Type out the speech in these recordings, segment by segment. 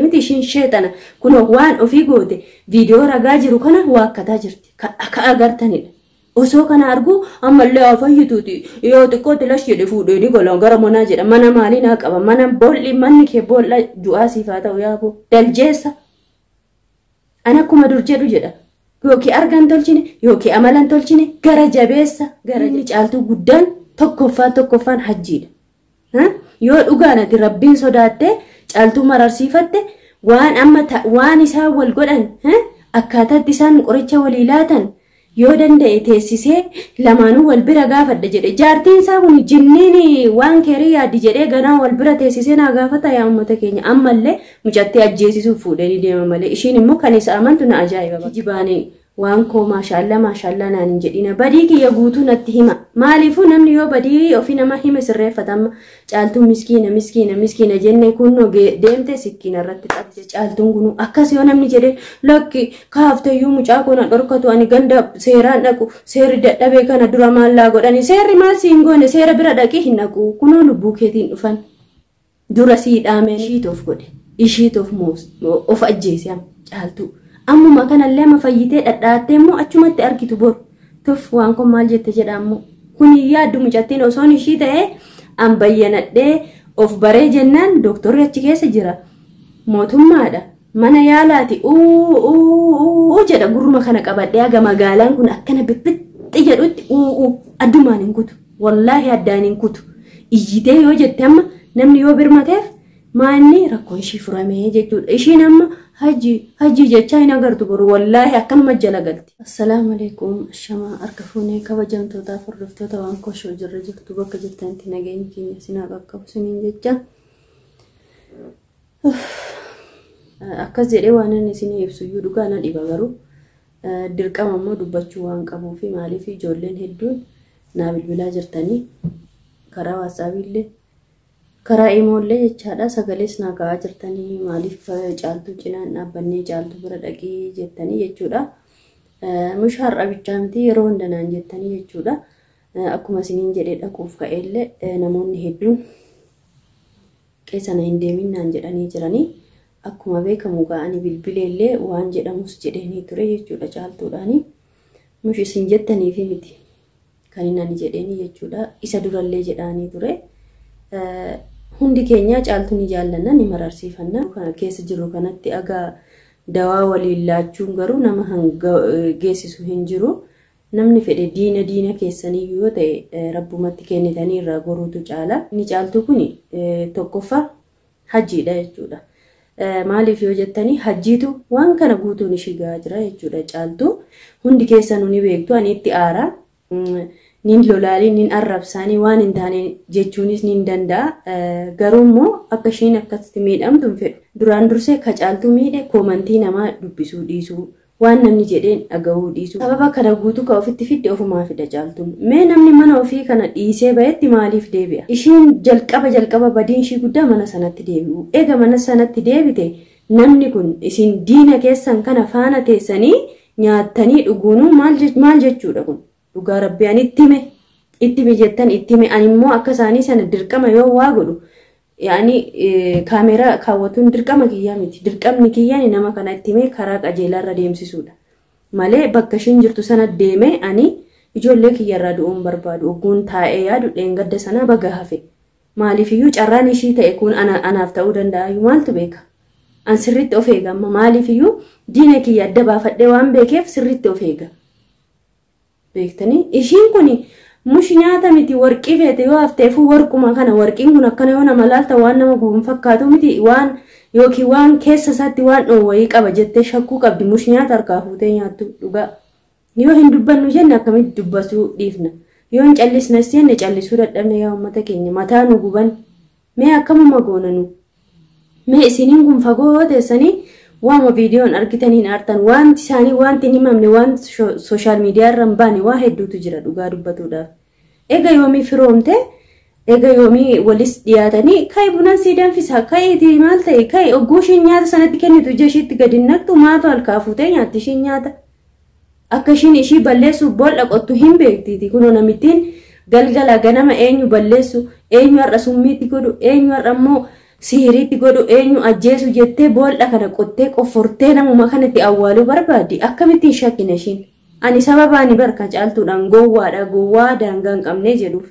Miti ishiin sheexana kunoo waan ofii goote viidiyoo ragaa jiru kana waakkataa jirti akka agartanidha. Osoo kana argu ammallee haa fayyituuti yoo xiqqootti lash jedhe fuudhee ni gola gara manaa jedha. Mana maalii naa qaba? Mana bool'i, manni kee bool'a du'aa siif haa ta'u yaaboo daljeessa. An akkuma dur jedhu jedha. Yookiin argan tolchine yookiin amalan tolchine gara jabeessa gara inni caaltuu guddaan tokkoffaan tokkoffaan hajjiidha. Yoo dhugaan ati rabbiin sodaattee caaltuu mararsiifatte, waan amma waan isaan wal godhan, akkaataatti isaan qoricha walii laatan yoo danda'e teessisee lamaanuu wal bira gaafadha jedhe. Jaartiin isaa kun jinniin waan keerii yaaddi jedhee ganaa wal bira teessisee naa gaafata. Yaa uummata keenya, ammallee mucattee ajjeesisuuf fuudhee ni deema malee ishiin immoo kan isa amantu na ajaa'iba. Jibaanii waan koo maashaallaa maashaallaa naan hin jedhina, badii kiyya guutuu natti hima. Maaliifuu namni yoo badii ofii nama hime sirreeffatama. Caaltuun miskiina miskiina miskiina jennee kunnoo deemte sikkiina irratti qabde caaltuun kunu. Akkas yoo namni jedhe lakki kaafteyyuu mucaa koo na dhorkatu, ani ganda seeraan dhaqu, seerri dadhabee kana dura maallaa godhani, seerri maal siin goone, seera bira dhaqii hin dhaqu, kunoo lubbuu keetiin dhufan dura sii dhaameen ishiitoof godhe ishiitoof of ajjeese caaltuu. Ammuma kanallee amma fayyitee dhadhaattee immoo achumatti argitu boru. Tuf, waan kun maal jette jedha ammoo. Kun yaaddu mucattiin osoon ishii ta'ee an bayyanadhee of baree jennaan dooktorri achi keessa jira. Mootummaadha. Mana yaalaati uu jedha, gurruma kana qabadhee haga magaalaan kun akkana bibbixxi jedhutti uu addumaan hin kutu. Wallaahi addaan hin kutu. Iyyitee yoo jette amma namni yoo birmateef maanni rakkoon ishii furamee jechuudha. Ishiin amma hajji hajji jechaa hin agartu boru, wallaahi akkanuma jala galti. Assalaamu alaikum, ashamaa harka fuunee kabajamtootaaf hordoftoota waan koshoo jirra jirtu, bakka jirtanitti nageenyi keenya sinaa qaqqabu siniin jecha. Akkas jedhee waan inni isinii ibsu iyyuu dhugaa na dhiba, garuu dirqama immoo dubbachuu waan qabuufi. Maaliif ijoolleen hedduun naa bilbilaa jirtanii karaa waatsaapiillee karaa imoollee jechaadha, sagalees naa ka'aa jirtanii, maaliif caaltuu cinaan dhaabbannee caaltuu bira dhaqii jettanii jechuudha. Mush har'a bichaa miti, yeroo hunda naan jettanii jechuudha. Akkuma isiniin jedhee dhaquuf ka'ellee namoonni hedduun qeessana hin deemin naan jedhanii jiranii. Akkuma beekamu ga'anii bilbileellee waan jedhamus jedheenii ture jechuudha caaltuudhaani. Mush isin jettaniifi miti kan inni ani jedheeni jechuudha. Isa durallee jedhaanii ture. Hundi keenya caaltuu ni jaallanna, ni mararsiifanna. Kana keessa jirru kanatti agaa dawaa waliin laachuun garuu nama hanga geessisu hin jiru. Namni fedhe diina diina keessanii yoo ta'e rabbumatti kennitanii irraa goruutu caala. Inni caaltuu kun tokkoffaa hajjiidha jechuudha. Maaliif yoo jettanii, hajjiitu waan kana guutuun ishii gahaa jira jechuudha caaltuu. Hundi keessanuu ni beektu, ani itti aara. Nin lolaalii, nin arrabsaanii, waan hin taane jechuunis nin danda'a. Garuu immoo akka ishiin akkasitti miidhamtu hin fedhu. Duraan dursee ka caaltuu miidhe koomantii namaa dubbisuu dhiisuu, waan namni jedheen dhagahuu dhiisuu. Sababa kana guutuu ka ofitti fidde ofumaa fida caaltuun. Mee namni mana ofii kana dhiisee bahetti maaliif deebi'a? Ishiin jalqaba jalqaba badiin ishii guddaa mana sanatti deebi'u. Eega mana sanatti deebite namni kun isin diina keessan kana faana teessanii nyaattanii dhuguunuu maal jechuudha kun? Dhugaa rabbii ani itti hime, itti hime jettan itti hime, ani immoo akka isaanii sana dirqama yoo waa godhu yaani kaameeraa kaawwatuun dirqama kiyyaa miti. Dirqamni kiyyaan nama kana itti himee karaa qajeelaarra deemsisuudha. Malee bakka ishiin jirtu sana deemee ani ijoollee kiyyarraa du'uun barbaadu. Ogguun taa'ee yaadu dheengadda sana baga hafe. Maaliifiyyuu carraan ishii ta'e kun anaaf ta'uu danda'a maaltu beeka? An sirriitti of eega amma, maaliifiyyuu diina kiyya adda baafadhee waan beekeef sirriitti of eega. Beektanii ishiin kun mushi nyaata miti, warqii feete yoo hafteefuu warquma kana, warqiin kun akkana yoo nama laalta waan nama gubuun fakkaatu miti, waan yookiin waan keessa isaatti waan dhoowwayii qaba jettee shakkuu qabdi mushi nyaata harkaa fuutee nyaattu dhugaa. Yoo hin dubbannu jenne akkamitti dubbachuu dhiifna? Yoo hin callisnas jenne callisuu dadhabne. Yaa uummata keenya, mataa nu guban, mee akkamuma goona nu? Mee isiniin kun fagoo yoo teessanii waama viidiyoon argitaniin aartan, wanti isaanii wanti hin himamne, waan sooshaal miidiyaa irra hin baane waa hedduutu jira dhugaa dubbatuudhaaf. Eega yoomii firoomte, eega yoomii walis dhiyaatanii, ka'i bunan sii danfisa, ka'iitii maal ta'e, ka'i ogguu ishiin nyaata sanatti kennitu ija ishiitti gadi naqxu, maaf halkaa fuutee nyaatti ishiin nyaata? Akka ishiin ishii balleessuuf boolla qottu hin beektiiti. Kunoo namittiin galgala ganama eenyu balleessu, eenyu har'a summiitti godhu, eenyu har'a immoo Sihiriitti godhu eenyu ajjeesu jettee boolla kana qottee qoffortee namuma kanatti awwaaluu barbaaddi. Akkamittiin shakkina ishiin? Ani sababa ani barka caaltuudhaan gowwaadha gowwaa daangaa hin qabnee jedhuuf.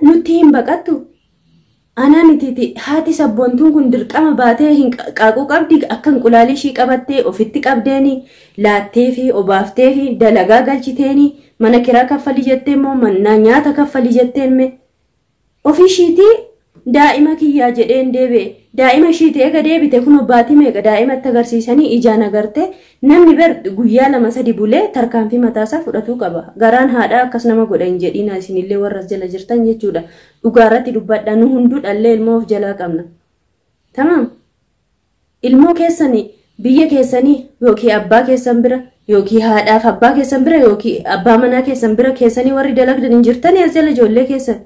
Nutti hin baqattu. Anaa mitiiti haati sabboontuun kun dirqama baatee hin qaaquu qabdi akka inqulaalii ishii qabattee ofitti qabdeeni laattee fi obaaftee fi dalagaa galchiteeni mana kiraa kaffalii jettee immoo mana nyaata kaffalii jetteen mee ofii ishiitii daa'ima kiyyaa jedheen deebi'e. Daa'ima ishiitii eega deebite kun obbaatii meeqa daa'imatti agarsiisanii ijaan agarte namni bar guyyaa 2-3 bulee tarkaanfii mataasaa fudhatuu qaba. Garaan haadhaa akkas nama godha hin jedhiina isinillee warra jala jirtan jechuudha. Dhugaarratti dubbadha nu hunduu dhallee ilmoo of jalaa qabna. Tamaam. Ilmoo keessanii biyya keessanii yookiin abbaa keessan bira yookiin haadhaaf abbaa keessan bira yookiin abbaa manaa keessan bira keessanii warri dalagdan hin jirtanii as jala ijoollee keessan.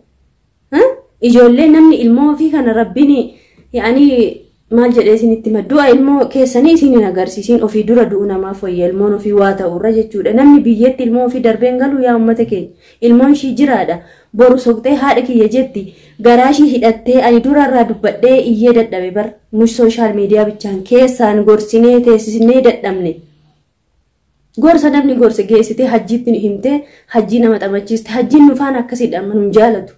Ijoollee namni ilmoo ofii kana rabbiin yaani maal jedhee isinitti hima du'a ilmoo keessanii isin hin agarsiisin ofii dura du'u namaaf wayya ilmoon ofii waa ta'urra jechuudha. Namni biyyatti ilmoo ofii darbeen galu yaa uummata keenya ilmoon ishii jiraadha. Boru soqxee haadha kiyya jetti garaa ishii hidhattee ani durarraa dubbadhee iyyee dadhabe bar nuyi sooshaal miidiyaa bichaan keessaan gorsinee teessisnee dadhabne. Gorsa namni gorse geessitee hajjiitti himtee hajjii nama xamachiiste hajjiin nufaan akkasiidha amma nun jaalatu.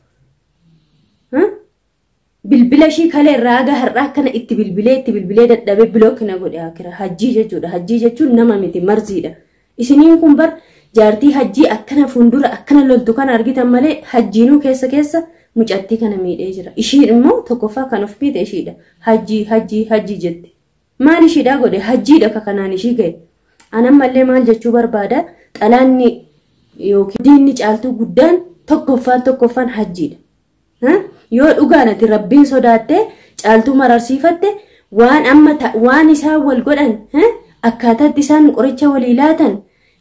Bilbila ishii kalee irraa haga har'aa akkana itti bilbilee dadhabee bilook na godhe akira hajjii jechuudha. Hajjii jechuun nama miti marziidha. Isiniin kun bar jaartii hajjii akkana fuuldura akkana loltu kana argitan malee hajjiinuu keessa keessa mucattii kana miidhee jira. Ishiin immoo tokkoffaa kan of miite ishiidha. Hajjii hajjii hajjii jetti. Maal ishiidhaa godhe hajjiidha ka kanaan ishii ga'e. Anammallee maal jechuu barbaada xalaanni yookiin diinni caaltuu guddaan tokkoffaan hajjiidha. Yoo dhugaan ati rabbiin sodaattee caaltuu mararsiifatte waan amma waan isaan wal godhan akkaataatti isaan qoricha walii laatan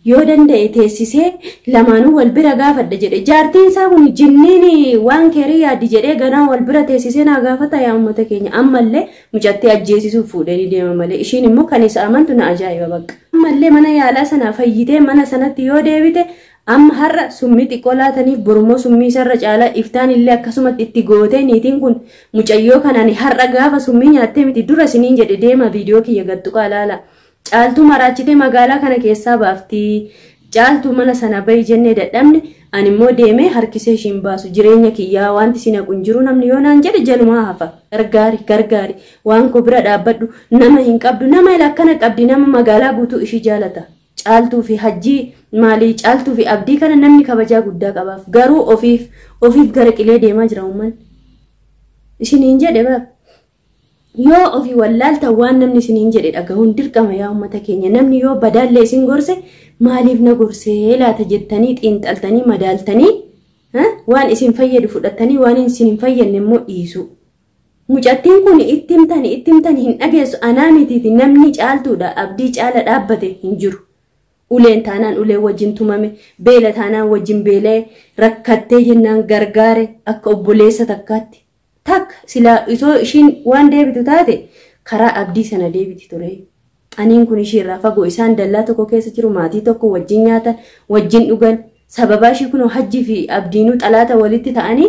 yoo danda'e teessisee lamaanuu wal bira gaafadha jedhe. Jaartiin isaa kun jinniin waan keerii yaaddi jedhee ganaa wal bira teessisee naa gaafata yaa uummata keenya. Ammallee mucattii ajjeesisuuf fuudhee ni deema malee ishiin immoo kan isa amantu na ajaa'iba bakka. Ammallee mana yaalaa sanaa fayyitee mana sanatti yoo deebite amma har'a summii xiqqoo laataniif borummoo summii isarra caalaa iftaan illee akkasumatti itti gootee niitiin kun mucayyoo kanaan har'a gaafa summii nyaattee miti dura isiniin jedhe deema viidiyoo kiyya gattuqaa laala. Caaltuu maraachitee magaalaa kana keessaa baafti. Caaltuu mana sana bahi jennee dadhabne ani immoo deemee harkisee ishiin baasu jireenya kiyyaa wanti si naqu hin jiru namni yoo naan jedhe jalumaa hafa. Gargaari gargaari waan koo bira dhaabbadhu nama hin qabdu nama akkana qabdi nama magaalaa guutuu ishii jaalata. Caaltuu fi hajjii maalii caaltuu fi abdii kana namni kabajaa guddaa qabaaf garuu ofiif gara qilee deemaa jira uummanni. Isiniin jedhe bara. Yoo ofii wallaaltan waan namni isiniin jedhe dhagahuun dirqama yaa uummata keenya namni yoo badaallee isin gorse maaliif na gorsee laata jettanii xiinxaltanii madaaltanii waan isin fayyadu fudhattanii waan isin hin fayyadne immoo dhiisu. Mucattiin kun itti himtani hin dhageessu anaa mitiiti namni caaltuudha abdii caala dhaabbate hin jiru. Uleen taanaan ulee wajjin tumame beela taanaan wajjin beela'e rakkattee jennaan gargaare akka obboleessa takkaatti. Takka silaa isoo ishiin waan deebitu taate karaa abdii sana deebiti ture. Aniin kun ishii irraa fagoo isaan dallaa tokko keessa jiru maatii tokko wajjin nyaatan wajjin dhugan sababaa ishii kunoo hajjii fi abdiinuu xalaata walitti ta'anii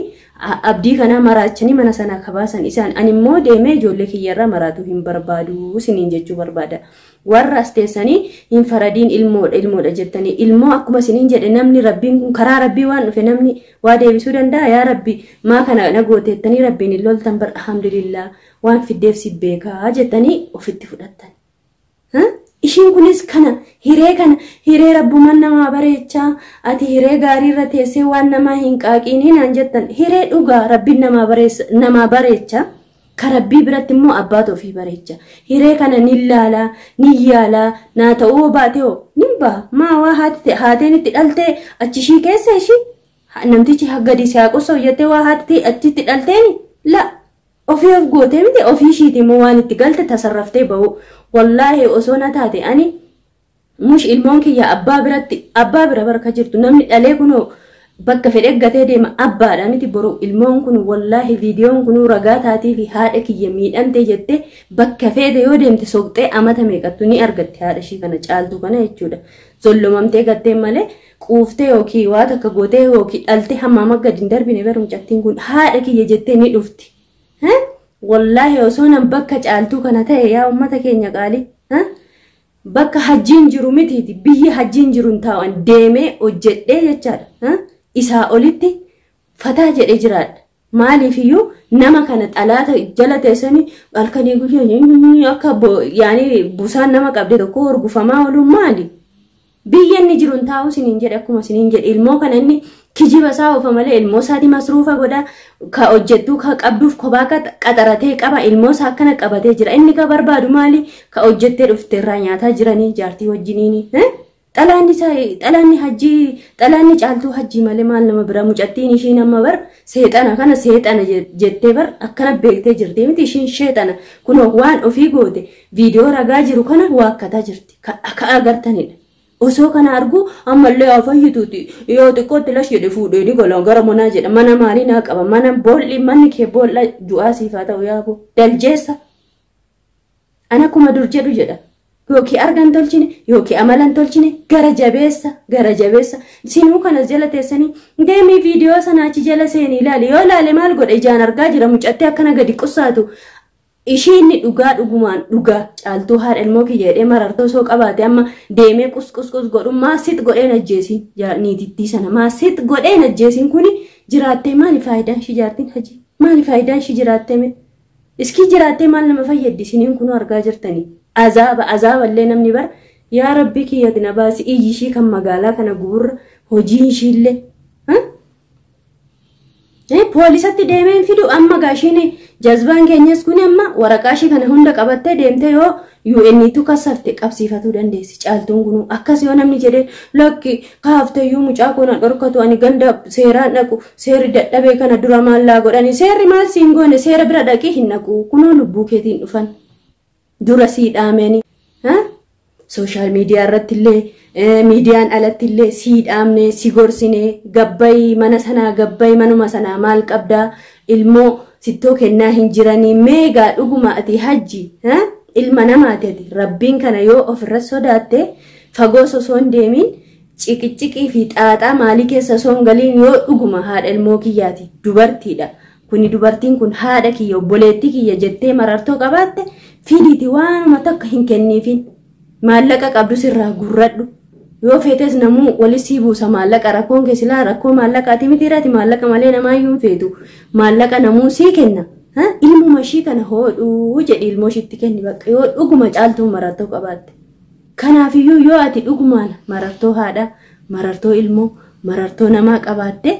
abdii kanaa maraachanii mana sanaa kabaasan isaan ani immoo deemee ijoollee kiyyarraa maraatuu hin barbaadu isiniin jechuu barbaada. Warra as teessanii hin faradiin ilmoodha ilmoodha jettanii ilmoo akkuma isiniin jedhe namni rabbiin kun karaa rabbii waan dhufe namni waa deebisuu danda'a yaa rabbi maa kana na gooteettanii rabbiin hin loltan bar alhamdulillah waan fiddeef si beekaa jettanii ofitti fudhattan. Ishiin kunis kana hiree rabbumaan namaa bareechaa ati hiree gaariirra teessee waan namaa hin qaaqiinii naan jettan hiree dhugaa rabbiin namaa bareecha. Ka rabbii biratti immoo abbaatu ofii bareecha. Hiree kana ni laalaa ni yaalaa naa ta'uu baate hoo ni baha maa waa haateen itti dhaltee achi ishii keessa ishii namtichi gadi si haa qosoo jettee waa haati achitti dhalteeni la ofii of gootee miti ofii ishiiti immoo waan itti galte tasarraftee bahu. Wallaahi osoo na taate ani mush ilmoon kiyya abbaa biratti abbaa bira barka jirtu namni dhalee kunoo bakka fedhe gatee deema abbaadha miti boru ilmoon kun wallaahi viidiyoon kun ragaa taatii fi haadha kiyya miidhamte jettee bakka fedhe yoo deemte soqxee amata meeqattu ni argatti haadha ishii kana caaltuu kana jechuudha. Zollomamtee gattee malee quuftee yookiin waa takka gootee yookiin dhaltee hamma amma gadi hin darbine bara mucattiin kun haadha kiyya jettee ni dhufti. Wallaahi osoo nan bakka Caaltuu kana ta'e, yaa uummata keenya qaalii, bakka hajjiin jiru mitiiti, biyyi hajjiin jiru hin taa'an deemee hojjedhee jechaadha. Isaa olitti fataa jedhee jiraadha. Maaliifiyyuu nama kana xalaata jala teessanii halkanii guyyaa akka yaani busaan nama qabde tokko horgufamaa ooluun maali? Biyya inni jiru hin taa'u isiniin jedhe. Akkuma isiniin jedhe, ilmoo kana inni kijiba isaa oofa malee ilmoo isaatii masruufa godha, ka hojjettuu ka qabduuf kophaa qaxaratee qaba. Ilmoo isaa akkana qabatee jira. Inni ka barbaadu maali? Ka hojjettee dhufte irraa nyaataa jiranii jaartii wajjiniini. Xalaanni isaa, xalaanni hajjii, xalaanni Caaltuu hajjii malee maal nama bira? Mucattiin ishiin amma bar seexana kana seexana jettee bar akkana beektee jirti miti. Ishiin sheexana kunoo waan ofii goote viidiyoo ragaa jiru kana waakkataa jirti akka agartanidha. Osoo kana argu ammallee haa fayyituuti, yoo xiqqootti lash jedhe fuudhee ni gola gara manaa jedha. Mana maalii naa qaba? Mana bool'i, manni kee bool'a du'aa siif haa ta'u yaaboo daljeessa. Ana akkuma dur jedhu jedha. Yookiin argan tolchine yookiin amalan tolchine, gara jabeessa, gara jabeessa. Sinuu kanas jala teessanii deemii viidiyoo sana achi jala seenii ilaali. Yoo ilaale maal godha? Ijaan argaa jira mucattee akkana gadi qussaatu. Ishii inni dhugaa dhugumaan dhugaa Caaltuu haadha ilmoo kiyya jedhee marartoo osoo qabaate, amma deemee qus qus qus godhu maasit godheen ajjeesiin niitittii sana maasit godheen ajjeesiin. Kuni jiraattee maali faayidaan ishii? Jaartiin hajii maali faayidaan ishii jiraattee? Mee iskii jiraattee maal nama fayyaddi? Isiniin kunuu argaa jirtanii. Azaaba, azaaballee namni bar, yaa rabbii kiyyati na baasi. Iyyi ishii kan magaalaa kana guburra, hojiin ishiillee poolisatti deemeen fidu. Amma gaashiin jazbaan keenyas kun amma waraqaa ishii kana hunda qabattee deemtee yoo UN'tu kassafte qabsiifatuu dandeessi. Caaltuun kunuu akkas yoo namni jedhee, lakki kaafteyyuu mucaa kana dhorkatu, ani ganda seeraan dhaqu, seerri dadhabee kana dura maallaa godhani, seerri maal siin goone? Seera bira dhaqii hin dhaqu. Kunoo lubbuu keetiin dhufan dura sii dhaameni. Social media irratti illee, miidiyaan alatti illee sii dhaamne, si gorsine, gabbayi mana sanaa, gabbayi manuma sanaa, maal qabdaa? Ilmoo sittoo kennaa hin jiranii. Meegaa dhuguma ati hajji ilma namaati, ati rabbiin kana yoo ofirra sodaatte, fagoo osoo hin deemin, ciqiciqii fi xaaxaa maalii keessa osoo hin galiin, yoo dhuguma haadha ilmoo kiyyaati, dubartiidha kuni, dubartiin kun haadha kiyya, obboleettii kiyya jettee marartoo qabaatte, fidiiti waanuma takka hin kenniifin. Maallaqa qabdu sirraa gurradhu. Yoo feetes namuu wali sii buusa maallaqa. Rakkoon kee silaa rakkoo maallaqaati miti irratti, maallaqa malee namaayyuu hin feetu. Maallaqa namuu sii kenna. Ilmuma ishii kana hoodhuu jedhi, ilmoo ishiitti kenni bakka, yoo dhuguma Caaltuun marartoo qabaatte. Kanaafiyyuu yoo ati dhugumaan marartoo haadha, marartoo ilmoo, marartoo namaa qabaatte,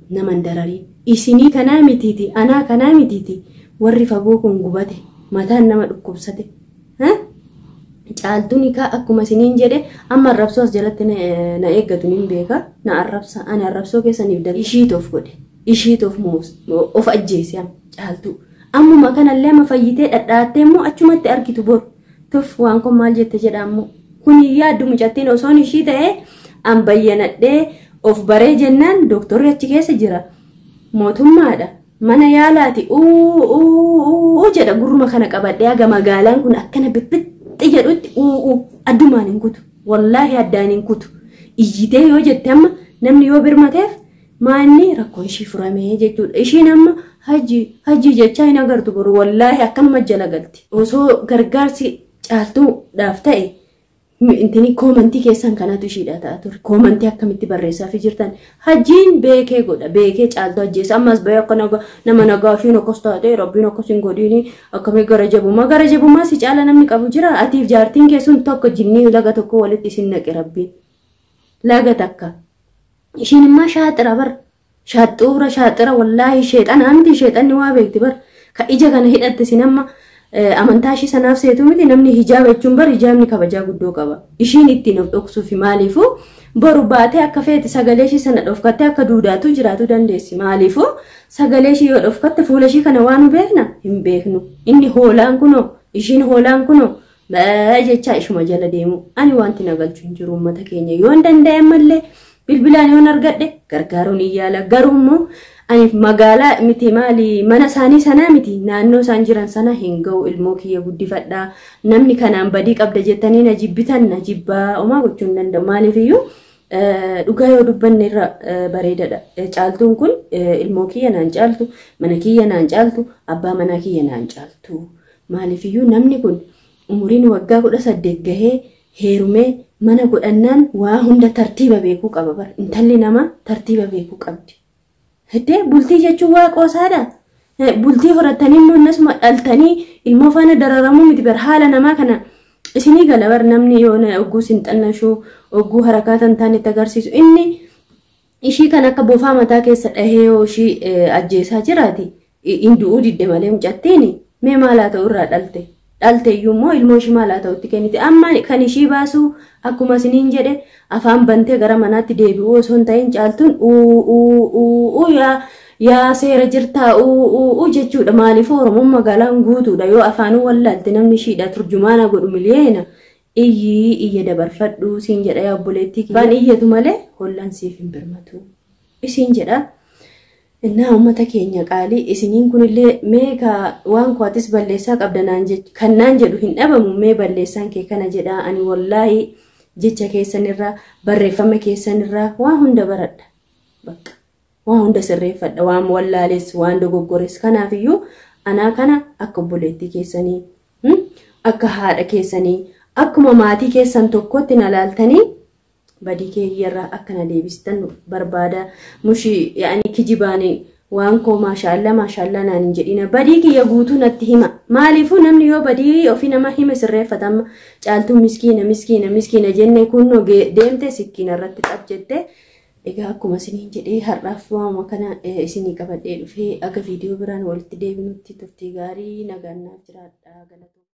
nama hin darariin. Isinii kanaa mitiiti, anaa kanaa mitiiti, warri fagoo kun gubate, mataan nama dhukkubsate. Caaltuun hikaa akkuma isiniin jedhe, amma arrabsoo as jalatti na eeggatu nin beeka. Na arrabsa, ani arrabsoo keessaniif dal ishiitu of godhe, ishiitu of of ajjeese amma Caaltuu. Ammuma kanallee amma fayyitee dhadhaattee immoo achumatti argitu boru. Tuf, waan kun maal jette jedha ammoo. Kun yaaddu mucattiin. Osoon ishii ta'ee an bayyanadhee of baree jennaan, dooktorri achi keessa jira. Mootummaadha. Mana yaalaati uu uu jedha, gurruma kana qabadhee haga magaalaan kun akkana bibbixxi jedhutti uu addumaan hin kutu. Wallaahi addaan hin kutu. Iyyitee yoo jette, amma namni yoo birmateef maanni rakkoon ishii furamee jechuudha. Ishiin amma hajji hajji jechaa hin agartu boru, wallaahi akkanuma jala galti. Osoo gargaarsi Caaltuudhaaf ta'e, intini koomantii keessan kanatu ishiidha ta'a ture. Koomantii akkamitti barreessaafii jirtan? Hajjiin beekee godha, beekee Caaltuu ajjeesa. Ammas bahee akka nama nagaa ishiin akkas taate, rabbiin akkas hin godhiini, akkamii gara jabummaa, gara jabummaa si caala namni qabu jira? Atiif jaartiin keessun tokko, jinnii laga tokko walitti isin naqe rabbiin. Laga takka. Ishiin immoo shaaxira bar. Shaaxuura, shaaxira, wallaahi sheexanaa miti, sheexanni waa beekti bar. Ka ija kana hidhatte sin amma amantaa ishii sanaaf seetu miti. Namni hijaaba jechuun bar hijaabni kabajaa guddoo qaba. Ishiin ittiin of dhoksuufi, maaliifuu boru baatee akka feete sagalee ishii sana dhofkattee akka duudaatu jiraatu dandeessi. Maaliifuu sagalee ishii yoo dhofkatte fuula ishii kana waan beekna hin beeknu. Inni hoolaan kunoo, ishiin hoolaan kunoo jechaa ishuma jala deemu. Ani wanti na galchu hin jiru uummata keenya. Yoo hin danda'e mallee bilbilaan yoon argadhe gargaaruun hin yaala. Garuu immoo ani magaalaa miti, maali, mana isaanii sanaa miti, naannoo isaan jiran sana hin ga'u. Ilmoo kiyya guddifadhaa. Namni kanaan badii qabda jettanii na jibbitan, na jibbaa, homaa gochuu hin danda'u. Maaliifiyyuu Dhugaa yoo dubbanne irra bareedadha. Caaltuun kun ilmoo kiyya naan caaltu, mana kiyya naan caaltu, abbaa manaa kiyya naan caaltu. Maaliifiyyuu namni kun umuriin waggaa 18 gahee heerumee mana godhannaan waa hunda tartiiba beekuu qaba bara. Intalli namaa tartiiba beekuu qabdi. Hiddee bultii jechuun waa qoosaadha. Bultii horatanii immoo innasuma dhaltanii ilmoo faana dararamuu miti bara haala namaa kana isinii gala bar namni yoo ogguu sin xannashuu ogguu harakaata hin taane itti agarsiisu inni ishii kan akka bofaa mataa keessa dhahee yoo ishii ajjeesaa jiraate hin du'uu didde malee mucattiin mee maal haa ta'u irraa dhalte dhalte iyyuu immoo ilmoo ishii maal haa ta'utti kennite amma kan ishii baasuu akkuma isiniin jedhe afaan bantee gara manaatti deebi'uu osoo hin ta'in caaltuun uu uu uu yaa yaa seera jirtaa uu jechuudha. Maaliif Oromoon magaalaan guutuudha yoo afaanuu wallaalte namni ishiidha turjumaana godhu miliyeena iyyii iyya dabarfadhu siin jedha yaa obboleettii kiyya. Baan iyyatu malee hollaan siif hin birmatu isiin jedha. Innaa uummata keenya qaalii isiniin kunillee mee ka waan koo atis balleessaa qabda naan kan naan jedhu hin dhabamu mee balleessaan kee kana jedha ani wallaahi jecha keessanirraa barreeffama keessanirraa waa hunda baradha. Bakka waa hunda sirreeffadha waan wallaales waan dogoggores kanaafiyyuu anaa kana akka obboleettii keessanii akka haadha keessanii akkuma maatii keessan tokkotti na laaltanii badii keeyyarraa akka na deebistan barbaada. Mushi yaani kijibaani waan koo maashaallaa maashaallaa naan hin jedhina. Badii kiyya guutuu natti hima. Maaliifuu namni yoo badii ofii nama hime sirreeffatama. Caaltuu miskiina miskiina miskiina jenne kunnoo deemte sikkiina irratti xab jette. Egaa akkuma isiniin jedhee har'aaf waamuma kana isinii qabadhee dhufee aga viidiyoo biraan walitti deebinutti turtii gaarii nagaan naaf jiraadha. Galatooma.